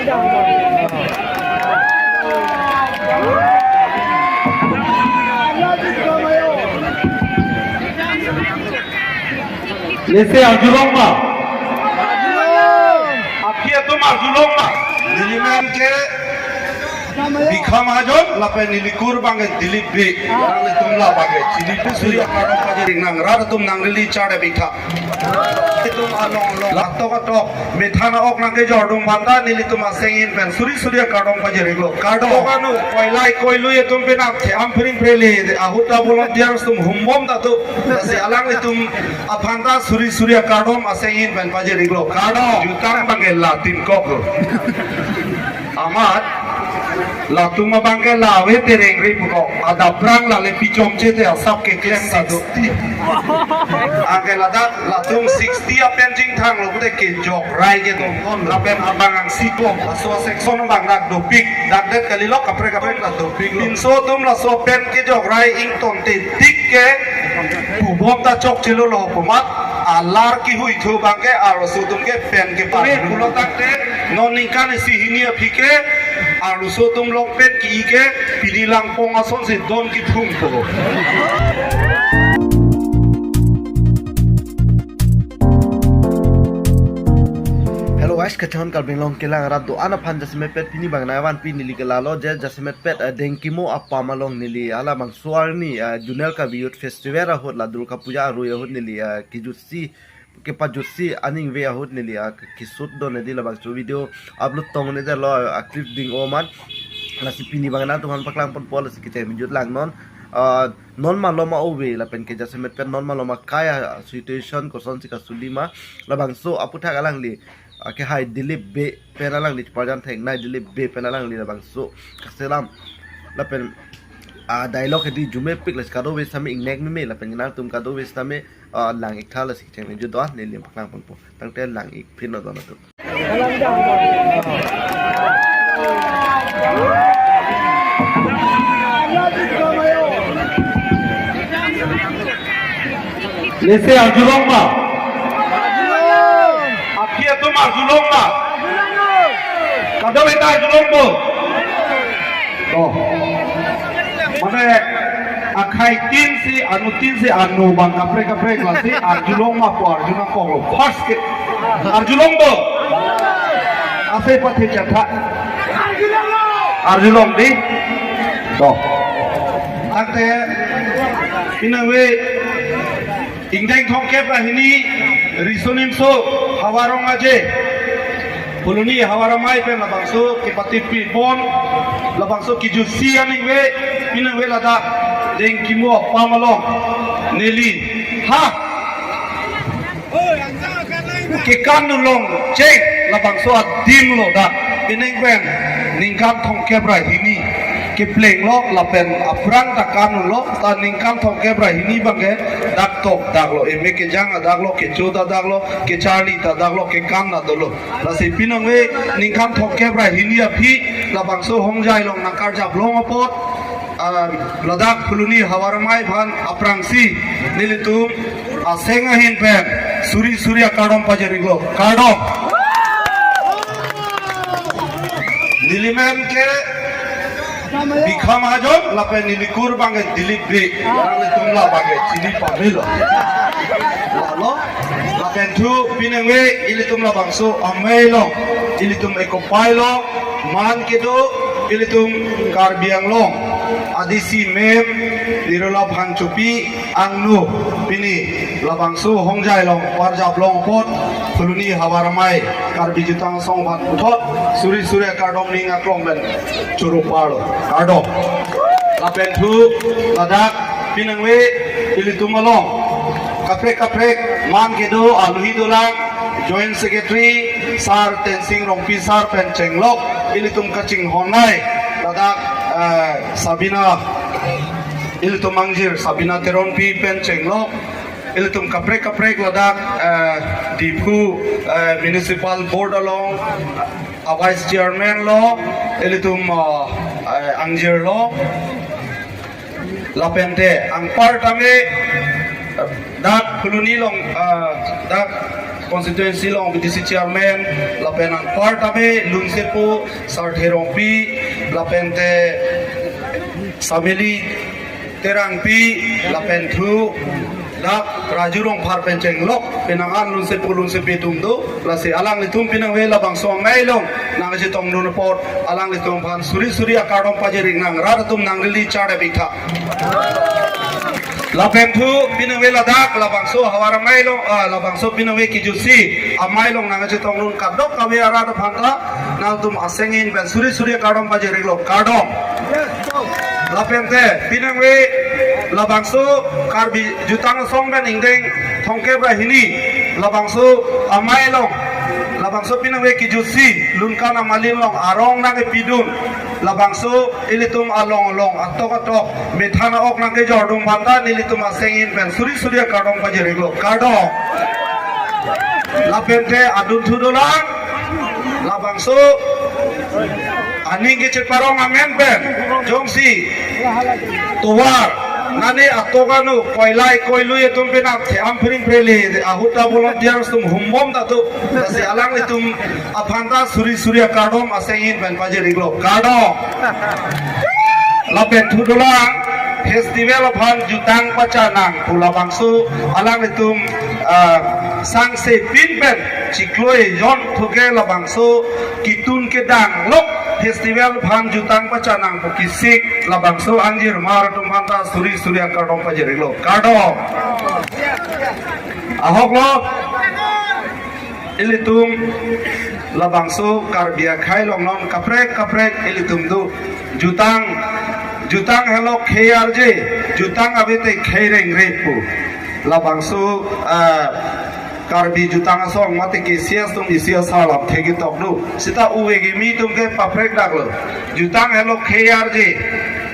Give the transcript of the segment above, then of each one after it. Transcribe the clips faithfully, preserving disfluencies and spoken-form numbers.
Lasi arjulong ma? Aphi atum arjulong ma? Nelimen ke Bikha Mahajon, lapen nelikur abang ke Dilip Bey. Nanglitum labang ke chini pu suri akardom pajir-ik nang, rat atum nang rili char de bikha. Itum along along, latok atok, methan a-ok nangkejordun aphanta nelitum aseng ahin pen suri suri akardom pajir-iklo. Kardom. Kanu, koilai koilui atum penap the ampring prele, ahut ta volunteers atum humbom ta tu. Lasi alanglitum aphanta suri suri akardom aseng ahin pen pajir-iklo. Kardom. Jutang abang ke latin kok lo. Amat, latum abang ke la ave tereng ri puko. Adap rang la le pichom che te asap keklem ta do. Anke ladak latum sixty apen jingthang lo pute kejok rai ke tongkon lapen abang angsi ko. Laso section abang dak dopik. Dak det kali lo, kaprek kaprek la dopik lo. Pinso atum laso pen kejok rai ington te tik ke pubom ta chokche lo lo pu amat. Alar kihui thu abang ke arloso atum ke pen ke pa. Pulo tangte non ningkan isi hini aphi ke arloso atum along pen ki-i ke pini langpong asonsi don kiphung po. Hello guys, kachan Karbi Anglong kelang arat do-an aphan jasemet pet pini abang nangvanpi neli ke lalo je jasemet pet, eh, Dengkimo apam along neli halabangso arni, eh, Zonal Karbi Youth Festival ahut la Durga Puja arui ahut neli, eh, kejutsi kepajutsi aning ave ahut neli, ah, keshoot dun-e di labangso video upload tong-e detlo, ah, clip ding-o amat. Lasi pini abang nangtumphan paklang ponpo, lasi kecheng jut lang non. Ah, non malom ma ove lapen ke jasemet pen non malom ma kai, ah, situation kosonsi kasuli ma, labangso aputhak alangli, ah, kehai Dilip Bey pen alangli parjan theknei, Dilip Bey pen alangli labangso kaselam lapen, ah, dialogue hedi arjumepik, lasi kadokave sitame ingnek meme lapen nangtum kadokave sitame, ah, lang-ik tha, lasi kecheng jut do-an neli paklang ponpo. Tangte lang-ik phin lo don atum. Lasi arjulong ma? Aphi atum arjulong ma? Kadokave ta arjulong bo? Oh. Mane akhai tin si, anu tin si, anu abang kaprek kaprek, lasi arjulong ma pu arju nangkoklo. First ke arjulong bo? Ase pathe chatha. Arjulong di. To. Tangte pini ave ingdeng thomkep ra hini, riso nimso, Havarong Aje, Phuloni Havar Amei pen labangso kepatipon, labangso kejutsi aning ave, pini ave ladak Dengkimo apam along neli ha kekan dun longcheng, labangso adim lo dak, pining pen ningkan thomkep ra hini kepleng lo, lapen aphrang ta kan dun lo, ta ningkan thomkep ra hini abang ke dak tok dak lo, eme kejang ta dak lo, kecho ta dak lo, kecharli ta dak lo, kekan ta dolo. Lasi pini ave ningkan thomkep ra hini aphi labangso Hongjai along nangkarjap long apot, ah, ladak Phuloni Havar Amei aphan aphrangsi nelitum aseng ahin pen suri suri akardom pajir-iklo. Kardom. Nelimen ke Bikha Mahajon, lapen nelikur abang ke Dilip Bey. Nanglitum labang ke chini pame lo. Lalo, lapen thu pini ave ilitum labangso amei along, ilitum ekopai along, man kedo ilitum Karbi Anglong A D C ma'am Nirola Phangchopi angno pini labangso Hongjai along parjap long apot Phuloni Havar Amei Karbi Jutang Asong aphan puthot suri suri akardom ning aklong pen choro parlo. Kardom. Lapen thu ladak pini ave ilitum along kaprek kaprek man kedo aluhi dolang, Joint Secretary Sir Tensing Rongpi Sir pen chenglok, ilitum kachinghonnei ladak, eh, Sabina, ilitum angjir Sabina Teronpi pen chenglok, ilitum kaprek kaprek ladak, eh, Diphu, eh, Municipal Board along a Vice Chairman lo, ilitum, eh, eh, angjir lo, lapen te anparta me, eh, dak Phuloni along, eh, dak Constituency along B D C chairman, lapen anparta me Lunsepo Sarthe Rongpi, lapen te Sameli Terangpi, lapen thu dak Raju Rongphar pen chenglok penang an Lunsepo Lunsepi atum do, lasi alanglitum pinangve labangso amei along nangchetongdun apot alanglitum aphan suri suri akardom pajir-ik nang, rat atum nangrili char dapik tha. Lapen thu pinangve ladak labangso havar amei along, ah, labangso pinangve kijutsi amei along nangchetongdun kadokave arat aphanta nangtum asengin pen suri suri akardom pajir-iklo, kardom. Lapen te pinangve labangso Karbi Jutang Asong pen ingdeng thomkep ra hini labangso amei along, labangso pinangve kijutsi Lunkan Amalin along arong nangkepidun, labangso ilitum along along atok atok methan a-ok nangkejordun aphanta nelitum asengin pen suri suri akardom pajir-iklo, kardom. Lapen te adunthu dolang labangso aning kecheparong amen pen jongsi tovar nane atok anu koilai koilui atum penap the-am piring prele ahut ta volunteers atum humbom ta do, lasi alanglitum aphanta suri suri akardom asengin pen pajir-iklo, kardom. Lapen thu dolang festival aphan jutang pachanang pu labangso alanglitum, ah, sangse pin pen chiklo ejon thuke labangso kitun kedang lok festival aphan jutang pachanang pu kisik labangso angjirmar atum aphanta suri suri akardom pajir-iklo, kardom. Ahoklo ilitum labangso Karbi akhei along non kaprek kaprek ilitum do. Jutang, jutang helo khei arje, jutang ave te khei rengre pu. Labangso, ah, Karbi Jutang Asong mate K C S atum isi asar lamthe ketok do. Seta ove kimi atum ke paprek daklo. Jutang helo khei arje,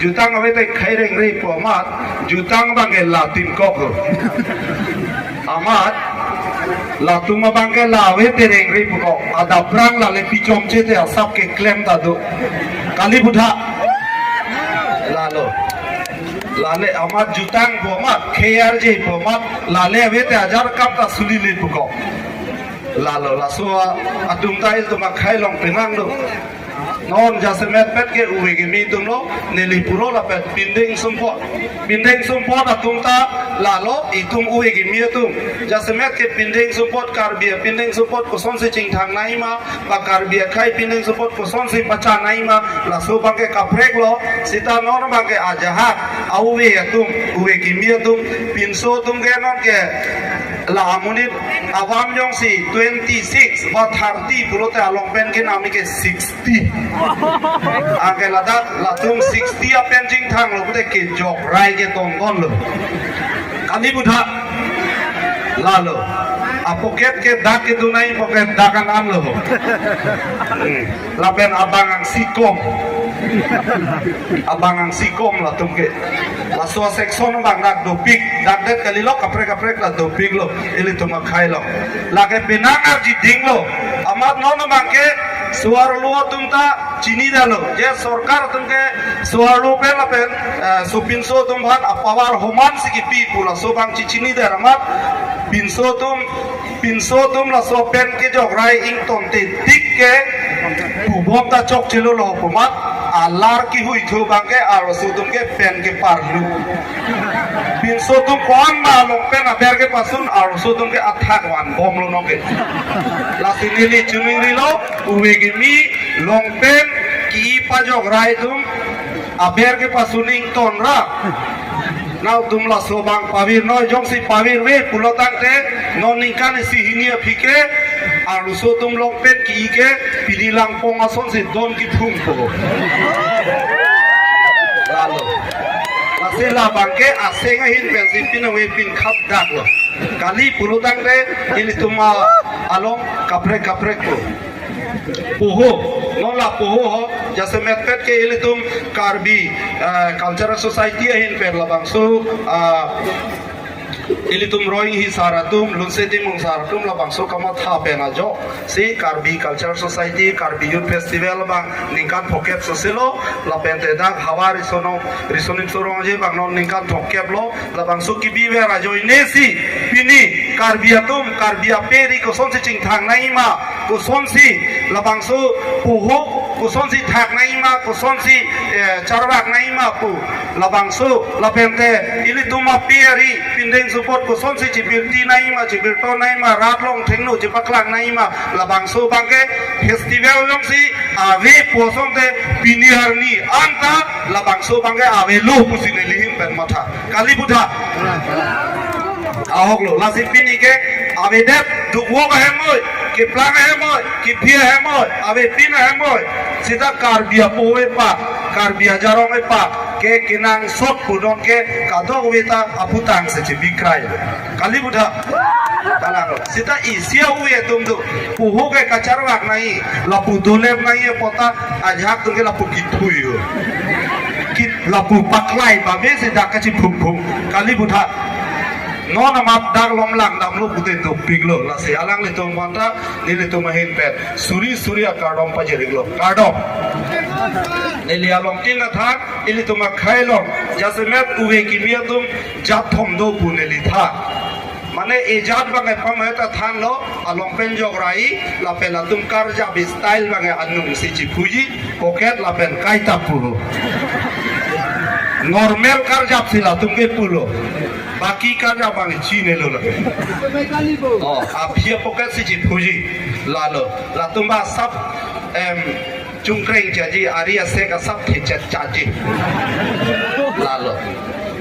jutang ave te khei rengre pu amat, jutang abang ke la timkok lo. Amat, latum abang ke la ave te rengre pukok. Adaprang lale pichomche te asap keklem ta do. Kali budha. Lalo. Lale amat jutang pu amat, khei arje pu amat, lale ave te ajar kap ta suli le pukok. Lalo, laso atum ta ilitum akhei along penang do. Non jasemet pet ke ove kimi atumlo, neli pulo lapen pindeng sumpot. Pindeng sumpot atum ta lalo, itum ove kimi atum. Jasemet ke pindeng sumpot, Karbi apindeng sumpot kosonsi chingthang nangji ma, ba Karbi akhei pindeng sumpot kosonsi pachan nangji ma, laso abang ke kaprek lo, seta non abang ke ajahak, ove atum, ove kimi atum, pinso atum ke non ke la amonit avam jongsi twenty six ba thirty pulote along pen ke nami ke sixty. Anke ladak latum sixty apen chingthang lo pute kejok rai ketongkon lo. Kali budha. Lalo. A pocket ke dak ke dunai pocket dak an an lo. Hmm. Lapen abang angsi kom. Abang angsi kom latum ke. Laso section abang dak dopik, dak det kali lo, kaprek kaprek la dopik lo, ilitum akhei lo. Lake penang arji ding lo. Amat non abang ke so-arlo atum ta chinidetlo. Je sorkar atum ke so-arlo pen lapen, eh, sopinso atum aphan a-power homan si kipi pu laso abang chechinidet amat pinso atum, pinso atum laso pen kejok rai ingtonte tik ke pubom ta chokchelo lo pu amat alar kihui thu abang ke arloso atum ke pen keparlu. Pinso atum ko-an ma long pen aber kepasun arloso atum ke athak vanbomlo nonke. Lasi neli chiningrilo, ove kimi long pen ki-i pajok rai atum aber kepasun ington ra. Nangtum laso abang pavirnoi, jongsi pavirve pulo tangte non ningkan isi hini aphi ke arloso atum long pen ki-i ke pini langpong asonsi don kiphung po. Lalo. Lasi labang ke aseng ahin pensi pinangve pinkhat daklo. Kali pulo tangte ilitum along kaprek kaprek po. Poho, non la poho ho, jasemet pet ke ilitum Karbi, eh, Cultural Society ahin pen labangso, ah, Ilitum Roing Hisar atum, Lunse Timung Sar atum, labangso kamatha pen ajoksi Karbi Culture Society, Karbi Youth Festival abang ningkan phokep soselo, lapen te dak havar risonong, risonim sorong aje abang non ningkan phokep lo, labangso kebiver ajoine si, pini Karbi atum, Karbi aperi kosonsi chingthang nangma, kosonsi labangso puhuk, kosonsi thak nangma, kosonsi, eh, charvak nangma pu labangso, lapen te ilitum aperi pindeng support kosonsi chibirti nangma, chibirto nangma, rat along thengno chipaklang nangma, labangso abangke festival jongsi ave pu asonte pini arni anta labangso abangke avelo pusi neli ahin pen matha. Kali pu tha? Ahok lo, lasi pini ke avedet, dukvok ahem oi, keplang ahem oi, kephi ahem oi, avepin ahem oi, sita Karbi apo epak, Karbi ajarong epak ke kenangsot pu non ke kadokave ta aputang si chibikrai. Kali pu tha? Kalang lo. Sita isi ave atum do, puhuk ke kacharvak nangji, lapu dolep nangji apot ta ajahak atum ke lapu kithui ho. Kit lapu paklai babe si dak kachiphukphuk. Kali pu tha? Non amat dak lom langdamlo pute dopiklo. Lasi alanglitum aphanta nelitum ahin pen suri suri akardom pajir-iklo. Kardom. Neli along tin athan, ilitum akhei along jasemet ave kimi atum jat thom do pu neli tha. Mane ejat abangke pamhet athanlo, along pen jokrai, lapen latum karjap style abangke anung si chiphuji, pocket lapen kaita pulo. Normal karjap si latum ke pulo. Baki karjap abang chinelo lake. Oh, aphi pocket si chiphuji. Lalo, latum ba sab, em, chungkreng chaji, ari asek asap thechet chaji. Lalo.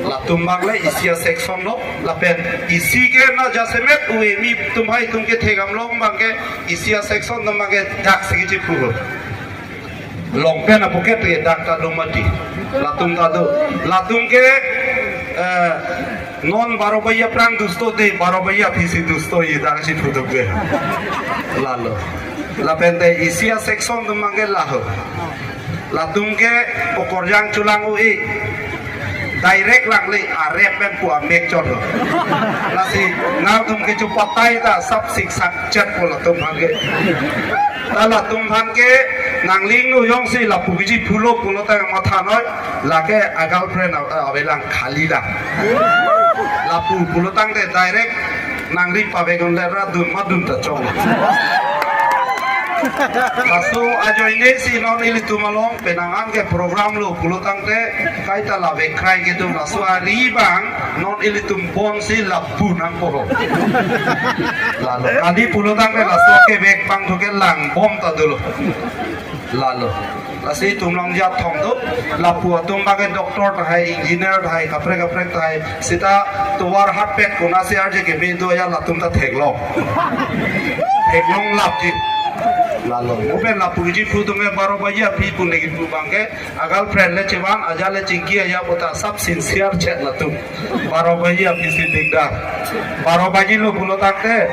Latum abang le isi a-section lo, lapen isi ke na jasemet ave kimi atum hai atum kethek amlong abangke isi a-section atum abangke dak si kichi pulo. Long pen a-pocket ke dak ta do mati. Latum ta do. Latum ke, eh, non baro baji aphrang dusto de, baro baji aphi si dusto ji dak si phutuk de. Lalo. Lapen te isi a-section atum abangke laho. Latum ke okorjang chulang ui. Direct langle arep pen pu amek chotlo. Lasi nangtum ke chupatai ta sab siksak chet pu latum aphan ke. Ta latum aphan ke nangling nu jongsi lapu kichi pulo pulo ta matha noi. Lake a-girlfriend a-, avelang khali lang. Lapu pulo tangte direct nangri pavek un le ra dun ma dun ta chong. Laso ajoine si non ilitum along penang an ke program lo pulo tangte kaita la vekrai kedo, laso ari abang non ilitum pon si lapu nangpo ho. Lalo kali pulo tangte laso kevek abang thu ke langbom ta dolo. Lalo. Lasi itum along jat thom do, lapu atum abangke doctor tahai, engineer tahai, kaprek kaprek tahai, sita tovar hatpet konatsi arje keme do ya latum ta theklong. Theklong lapji. Lalo. Mo pen lapu kichi phu atum ke baro baji aphi pu neli pu abangke, a-girlfriend le chevan, aja le chingki aja puta sab sincere chet latum. Baro baji aphi si dikdar. Baro baji lo pulo tangte,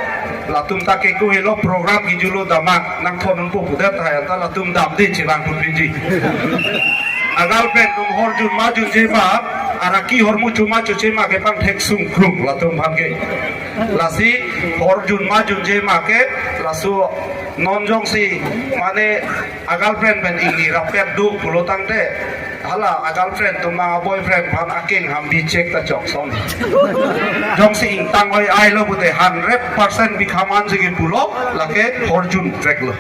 latum ta keku helo program kijulo damang, nangthon unpo pudet tahai, anta latum damde chevang putpiji. A-girlfriend atum hor jun ma junje ma, araki hormu chuma chuche ma ke pangthek sungkrung latum aphan ke. Lasi hor jun ma junje ma ke, laso non jongsi, mane a-girlfriend pen ingni rapet do pulo tangte, hala a-girlfriend atum abang a-boyfriend aphan akeng hambi check ta chokson. Jongsi ingtang oi ai lo pute hundred percent bikhaman si kipulo, lake hor jun track lo.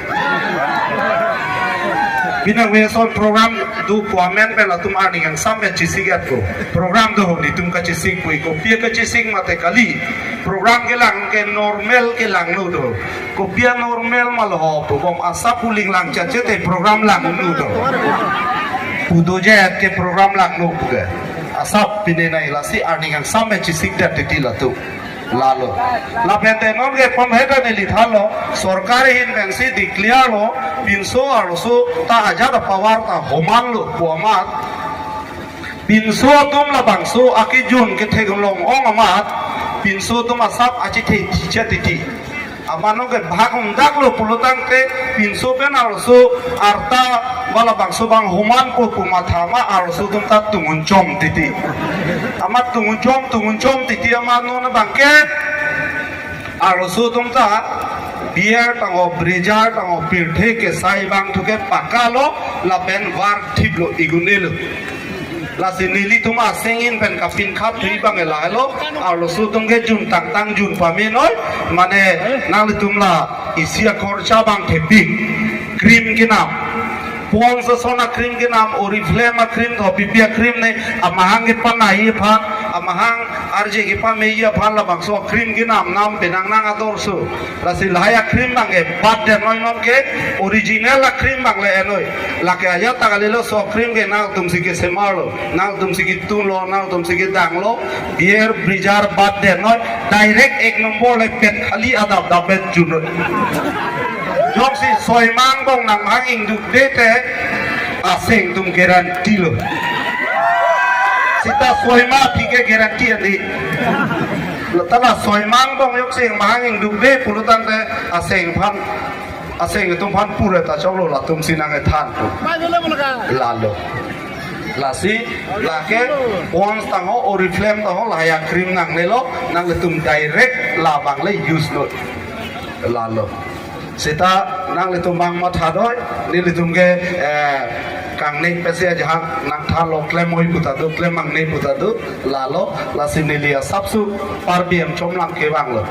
Bina veson program do pu amen pen latum arni kangsam pen chisik at ko. Program do ho, netum kachisik pu, kopi kachisik mate kali. Program kelang ke normal kelang lo do. Kopi a-normal ma lo ho, pu bom asap puling lang chache te program lang nu do. Pu doje ke program lang nu pu ke. Asap pine nai lasi arni kangsam pen chisik det titi latum. Lalo. Lapen te non ke pamheta neli thanlo, sorkar ahin pensi declare lo, pinso arloso ta ajat a-power ta homan lo pu amat. Pinso atum labangso akejun kethek long ong amat, pinso atum asap achethe thichet titi. Amano ke bhag umdak lo pulo tangte pinso pen arloso arta wala bangso bang homan po pu matha ma arloso atum ta tungun chom titi. Amat tungun chom, tungun chom titi amano na bangke arloso atum ta beer tangho, breezer tangho, pirthe kesai bang thuke paka lo, lapen var thip lo igun-e lo. Lasi nelitum aseng in pen kapin khap thui bang ela lo, arloso atum ke jun tangtang jun pame noi, mane nanglitum la isi akhorcha bang thepik, cream kenam, Pond's ason a-cream kenam, Oriflame a-cream tho, P P a-cream ne, amahang kepanai aphan, amahang arje kepamei aphan labangso a-cream kenam nam penang nang ador so. Lasi lahai a-cream bang ke batdet noi non ke, original a-cream bang le enoi. Lake ajat ta kalilo, laso a-cream ke nangtum si kesemar lo, nangtum si ketun lo, nangtum si kedang lo, beer, breezer batdet noi, direct ek nombor le pet khali adap dap bet jun noi. Jongsi soi ma angbong nang hang ingduk de te, aseng atum guarantee lo. Sita soi ma aphi ke guarantee adi. Lo ta la soi ma angbong jongsi mahang ingduk de pulo tangte aseng aphan, aseng atum aphan pure ta choklo, latum si nang ethan. Lalo. Lasi, lake, Pond's tangho, Oriflame tangho, lahai a-cream nangnelo, nanglitum direct labang le use lo. Lalo. Sita nanglitum bang matha doi, nelitum ke, eh, kangnek pesi aja hak nangthan lo, klem oi pu ta do, klem mangne pu ta do, lalo, lasi neli asapso parbi em chomlang ke bang lo.